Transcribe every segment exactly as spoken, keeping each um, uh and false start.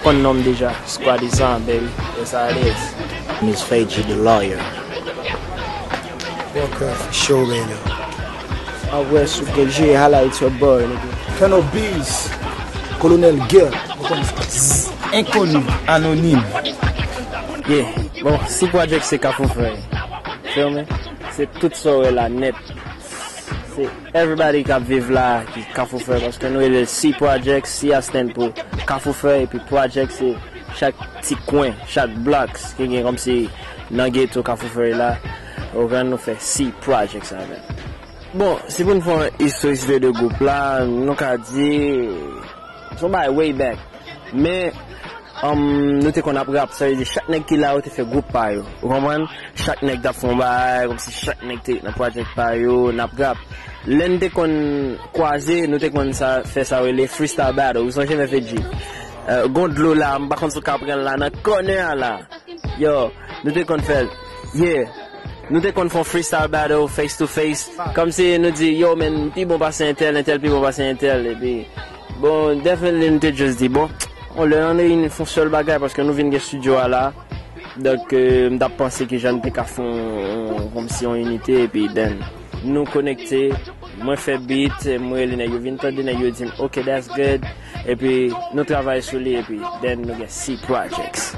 Konn non m deja, Squaddy Zan, baby. That's how it is. Miss Faye G, the lawyer. Walker, for sure, baby. Always get G, holla, it's your boy, nigga. Colonel Bees, Colonel Gil. Enkoni, anonim. Yeah, bon, si project se Kafou Frè, feel me? Se tout sa w wè la nèt. Se everybody k ap viv la ki Kafou Frè, paske nou rele C Projects, C a stand pou Kafou Frè, epi Project se chak ti kwen, chak blocks ki gen kòmsi nan ghetto Kafou Frè la, ou konprann, nou fè C Projects avè l. Bon, si pou n fè yon istoriste de gwoup la, nou ka di, se yon bagay way back. Men, um, nou te konn ap rap, sa vle di chak nèg ki la yo te fè gwoup pa yo. Ou konprann? Chak nèg t ap fè yon bagay, kòmsi chak nèg te nan project pa yo, n ap rap. Lè n te konn kwaze, nou te konn sa, fè sa yo rele freestyle battle. Ou sonje, Mèfedji? Euh, gon dlo la, m pa konn si w ka pran l la, nan kònè a la. Yo, nou te konn fè l. Yeah. Nou te konn fè yon freestyle battle, face to face. Kòmsi nou di, yo, men, m pi bon pase entèl, entèl pi bon pase entèl. Epi, bon, definitely, nou te just di, bon, on lè ann reyini fè yon sèl bagay, paske nou vin gen studio a la. Donk, euh, m t ap panse kijan n te ka fè yon, yon, kòmsi yon inite, epi then, nou konekte, mwen fè beat, mwen rele nèg yo vin tande, nèg yo di m, "Ok, that's good." Epi, nou travay sou li, epi, then nou gen C Projects.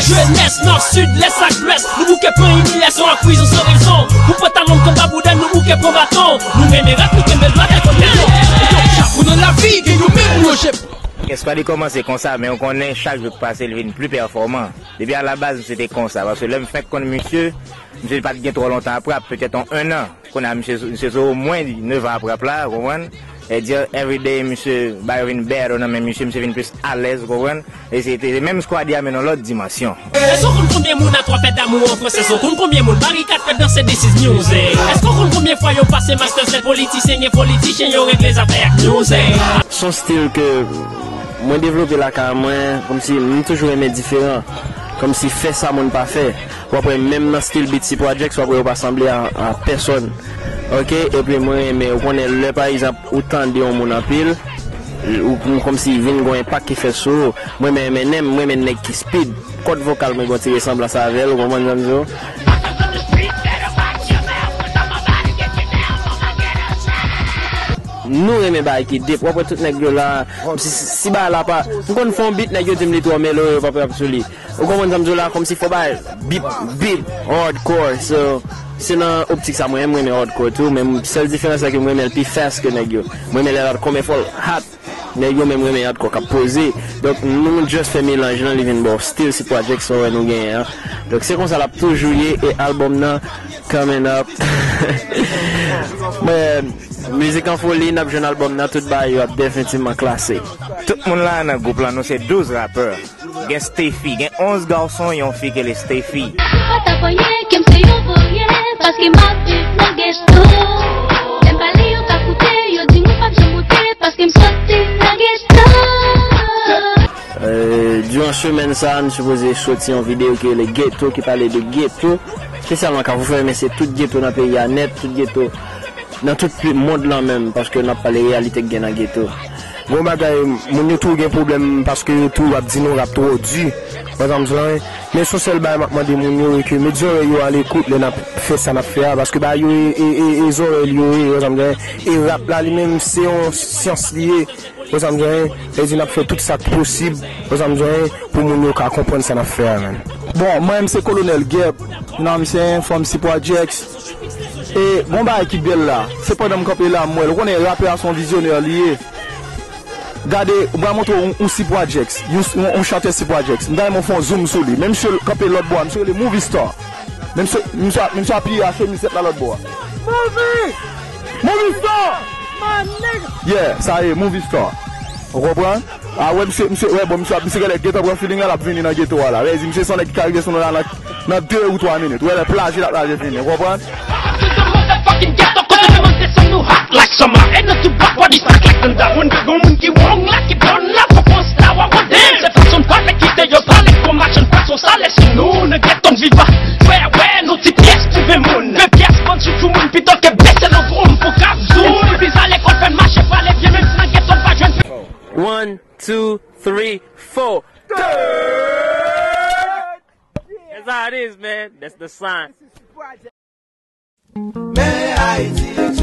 Jenès, nò, sid, lès ak lwès, nou bouke pran ini lèson ak prizon san rezon. Pou pantalon k anba bouda, nou bouke pran baton. Nou renmen rap, nou kenbe l dwat, e konn rezon. Yo, chapo nan lavi, gen yo menm, yo jep. Eskwad li kòmanse konsa, men ou konnen chak jou k pase, li vin pli pèfòman. Depi alabaz, misye te konsa, paske lè m fenk konn misye, misye pa t gen twò lontan ap rap, petèt yon ennan. Kounye a, misye, misye sou omwen nèf an ap rap la, ou konprann? E di, everyday, misye, ba yo vin battle nan men misye, misye vin plis alèz, ou konprann? E se te menm Squaddy a, men nan lòt dimansyon. Èske w konn konbyen moun a twa pèt damou an fransè? Èske w konn konbyen moun barikad fè danse, this is music? Èske w konn konbyen fwa yo pase masters lè politisyen gen politichyen, yo regle zafè ak music? Se yon stil ke mwen devlope lakay mwen, kòmsi m toujou renmen diferan, kòmsi fè sa moun pa fè. W ap wè menm nan stil beat C Projects, w ap wè yo pa sanble a, a pèsòn. Ok, epi mwen renmen, ou konnen lè pa egzanp ou tande yon moun anpil, ou, ou kòmsi vin gon enpak ki fèt sou ou. Mwen renmen, renmen nèg, mwen renmen nèg ki speed. Kòd vokal mwen gon ti resanblans avè l, ou konprann sa m di w? Nou renmen bagay ki deep. W ap wè tout nèg yo la, si, si, si bagay la pa, m konn fè yon beat, nèg yo di m li twò melo, yo p ap rap sou li. Ou konprann sa m di w la, kòmsi fò bagay beat, beat, hardcore. So, se nan optik sa mwen, mwen renmen hardcore tou, men sèl diferans la ke mwen renmen l pi fast ke nèg yo. Mwen renmen lè l ap konbyen fò l hot. Nèg yo menm renmen hardcore k ap poze. Donk, nou just fè melanj lan, li vin ba w stil C Projects sa w wè nou genyen an. Donk, se konsa l ap toujou ye, e albòm nan coming up. Men, mizik an foli, n ap jwenn albòm nan, tout bagay yo ap definitivman klase. Tout moun la nan gwoup lan, nou se douz rapè. Gen Steffi, gen onz gason, yon fi ki rele Steffi. Yo pa t ap anyen ke m se yon voryen, paske m ap viv nan geto. Lè m pale, yo ka koute, yo di m ou p ap janm monte, paske m soti nan geto. Euh, diran semèn sa a, nou sipoze soti yon videyo ki rele Geto, ki pale de geto, espesyalman Kafou Frè, men se tout geto nan peyi a nèt, tout geto nan tout pi-, mond lan menm, paske n ap pale reyalite k gen nan geto. Gon bagay, moun yo tou gen pwoblèm paske yo tou ap di nou rap twò di. Ou konprann sa m di w la, wi. Men se yon sèl bagay m ap mande moun yo, e ke met zòrèy yo a lekout lè n ap fè sa n ap fè a, paske bagay yo e, e, e, e zòrèy li yo ye, ou konprann sa m di w la, wi. E rap la li menm, se yon syans li ye, ou konprann sa m di w la, wi. Sa vle di n ap fè tout sa k posib, ou konprann sa m di w la, wi, pou moun yo ka konprann sa n ap fè a, menm. Bon, mwen menm se Kolonèl Gèp, you know what I'm saying, from C Projects. E gon bagay ki bèl la, se pandan m kanpe la, m wè l. Ou konnen rapè a se yon vizyonè li ye. Gade, m pral montre w yon, yon C Projects, yon, yon, yon chantè C Projects. M ta renmen w fè yon zoom sou li. Men misye kanpe lòt bò a, misye rele Movie Star. Men misye, misye, men misye apiye a chemiz tèt la lòt bò a. Movie! Movie Star! My nigga! Yeah, sa ye, Movie Star. Ou konprann? A wè, misye, misye, wè, bon, misye, misye genlè gentan pran feeling la, l ap vini nan geto a la. Vle di, misye se yon nèg ki ka rive sou nou la nan, nan de ou twa minit. Wè, lè plaje, l ap plaje fini, ou konprann? Motherfucking ghetto, kote demonte sou nou hot like summer. E nan tout bak body stack like thunder. Moun ki gon moun ki wrong la, ki down la, poko star wa wande. Se fason n pale kite yo pale, kon machann pwason sale sou nou. Nan ghetto n viva. Wè, wè, nou ti pyès twouve moun. Men pyès bann sou tou moun, pito ke bese nan gwo m pou kap zoom. Visa lekòl fè n mache pale byen, menm si nan ghetto n pa jwenn. One, two, three, four. That's how it is, man. That's the sign. Men Ayiti